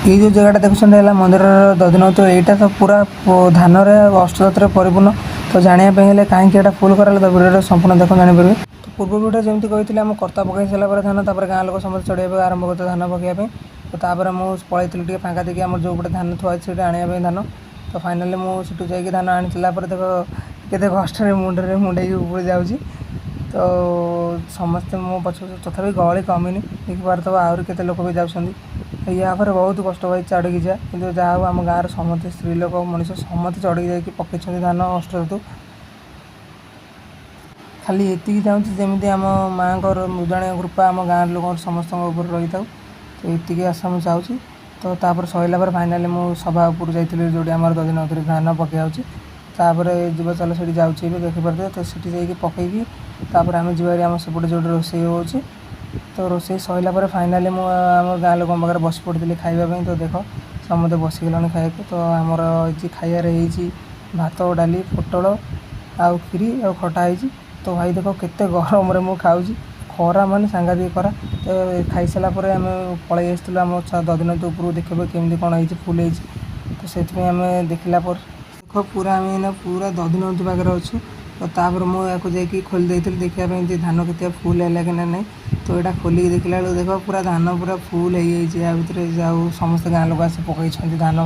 ଏଇ ଯେଉଁ ଜାଗାଟା ଦେଖୁଛନ୍ତି ହେଲା ମନ୍ଦିରର ଦଧିନଉତି। ଏଇଟା ତ ପୁରା ଧାନରେ ଅଷ୍ଟଧାତୁରେ ପରିପୂର୍ଣ୍ଣ। ତ ଜାଣିବା ପାଇଁ ହେଲେ କାହିଁକି ଏଇଟା ଫୁଲ୍ କରାଗଲା, ତ ଭିଡ଼ିଓଟା ସମ୍ପୂର୍ଣ୍ଣ ଦେଖନ୍ତୁ, ଜାଣିପାରିବେ। ତ ପୂର୍ବ ଭିଡ଼ିଓ ଯେମିତି କହିଥିଲି, ଆମ କର୍ତ୍ତା ପକାଇ ସାରିଲା ପରେ ଧାନ, ତାପରେ ଗାଁ ଲୋକ ସମସ୍ତେ ଚଢ଼ିବାକୁ ଆରମ୍ଭ କରିଥିଲେ ଧାନ ପକାଇବା ପାଇଁ। ତ ତାପରେ ମୁଁ ପଳେଇଥିଲି ଟିକେ ଫାଙ୍କା ଦେଖି ଆମର ଯେଉଁପଟେ ଧାନ ଥୁଆ ହେଇଛି ସେଇଠି ଆଣିବା ପାଇଁ ଧାନ। ତ ଫାଇନାଲି ମୁଁ ସେଠୁ ଯାଇକି ଧାନ ଆଣିଥିଲା ପରେ ଦେଖ କେତେ କଷ୍ଟରେ ମୁଣ୍ଡରେ ମୁଣ୍ଡେଇକି ଉପରେ ଯାଉଛି। ତ ସମସ୍ତେ ମୋ ପଛ ପଛ, ତଥାପି ଗହଳି କମିନି। ଦେଖିପାରୁଥିବ, ଆହୁରି କେତେ ଲୋକ ବି ଯାଉଛନ୍ତି। ୟା ପରେ ବହୁତ କଷ୍ଟ ଭାଇ ଚଢ଼ିକି ଯା। କିନ୍ତୁ ଯାହା ହଉ, ଆମ ଗାଁର ସମସ୍ତେ ସ୍ତ୍ରୀ ଲୋକ, ମଣିଷ ସମସ୍ତେ ଚଢ଼ିକି ଯାଇକି ପକେଇଛନ୍ତି ଧାନ ଅଷ୍ଟଧାତୁ। ଖାଲି ଏତିକି ଚାହୁଁଛି, ଯେମିତି ଆମ ମାଆଙ୍କର ମୃଦାଣୀ କୃପା ଆମ ଗାଁର ଲୋକଙ୍କର ସମସ୍ତଙ୍କ ଉପରେ ରହିଥାଉ। ତ ଏତିକି ଆଶା ମୁଁ ଚାହୁଁଛି। ତ ତାପରେ ସରିଲା ପରେ ଫାଇନାଲି ମୁଁ ସଭା ଉପରୁ ଯାଇଥିଲି, ଯେଉଁଠି ଆମର ଦଧିନଉତିରେ ଧାନ ପକାଇ ହେଉଛି। ତାପରେ ଯିବା ଚାଲ, ସେଠି ଯାଉଛି ଏବେ, ଦେଖିପାରୁଥିବେ। ତ ସେଠି ଯାଇକି ପକେଇକି ତାପରେ ଆମେ ଯିବା ଆମ ସେପଟେ ଯେଉଁଠି ରୋଷେଇ ହେଉଛି। ତ ରୋଷେଇ ସରିଲା ପରେ ଫାଇନାଲି ମୁଁ ଆମ ଗାଁ ଲୋକଙ୍କ ପାଖରେ ବସି ପଡ଼ିଥିଲି ଖାଇବା ପାଇଁ। ତ ଦେଖ, ସମସ୍ତେ ବସିଗଲାଣି ଖାଇବାକୁ। ତ ଆମର ଆଜି ଖାଇବାରେ ହେଇଛି ଭାତ, ଡାଲି, ପୋଟଳ ଆଉ କ୍ଷୀରି ଆଉ ଖଟା ହେଇଛି। ତ ଭାଇ ଦେଖ, କେତେ ଗରମରେ ମୁଁ ଖାଉଛି। ଖରା ମାନେ ସାଂଘାତିକ ଖରା। ତ ଖାଇସାରିଲା ପରେ ଆମେ ପଳେଇ ଆସିଥିଲୁ ଆମ ଦଧିନଉତି ଉପରକୁ ଦେଖିବା କେମିତି କ'ଣ ହେଇଛି, ଫୁଲ୍ ହେଇଛି। ତ ସେଥିପାଇଁ ଆମେ ଦେଖିଲା ପରେ ଦେଖ, ପୁରା ଆମେ ଏଇନା ପୁରା ଦଧିନଉତି ପାଖରେ ଅଛୁ। ତ ତାପରେ ମୁଁ ୟାକୁ ଯାଇକି ଖୋଲି ଦେଇଥିଲି ଦେଖିବା ପାଇଁ ଯେ ଧାନ କେତେ ଫୁଲ୍ ହେଲା କି ନା ନାହିଁ। ତ ଏଇଟା ଖୋଲିକି ଦେଖିଲା ବେଳକୁ ଦେଖ, ପୁରା ଧାନ ପୁରା ଫୁଲ୍ ହେଇଯାଇଛି ୟା ଭିତରେ। ଯାଉ ସମସ୍ତେ ଗାଁ ଲୋକ ଆସି ପକେଇଛନ୍ତି ଧାନ।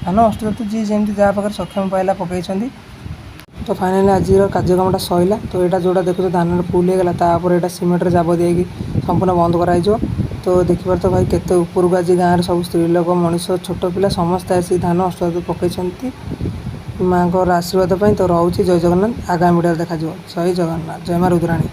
ଧାନ ଅଷ୍ଟଧାତୁ ଯିଏ ଯେମିତି ଯାହା ପାଖରେ ସକ୍ଷମ ପାଇଲା ପକେଇଛନ୍ତି। ତ ଫାଇନାଲି ଆଜିର କାର୍ଯ୍ୟକ୍ରମଟା ସରିଲା। ତ ଏଇଟା ଯେଉଁଟା ଦେଖୁଛ ଧାନରେ ଫୁଲ୍ ହେଇଗଲା, ତାପରେ ଏଇଟା ସିମେଣ୍ଟରେ ଜାବ ଦେଇକି ସମ୍ପୂର୍ଣ୍ଣ ବନ୍ଦ କରାହେଇଯିବ। ତ ଦେଖିପାରୁଥିବ ଭାଇ, କେତେ ଉପରକୁ ଆଜି ଗାଁରେ ସବୁ ସ୍ତ୍ରୀ ଲୋକ, ମଣିଷ, ଛୋଟ ପିଲା ସମସ୍ତେ ଆସିକି ଧାନ ଅଷ୍ଟଧାତୁ ପକେଇଛନ୍ତି ମାଆଙ୍କର ଆଶୀର୍ବାଦ ପାଇଁ। ତ ରହୁଛି, ଜୟ ଜଗନ୍ନାଥ। ଆଗାମୀ ଭିଡ଼ିଓରେ ଦେଖାଯିବ। ଜୟ ଜଗନ୍ନାଥ, ଜୟ ମା ରୁଦ୍ରାଣୀ।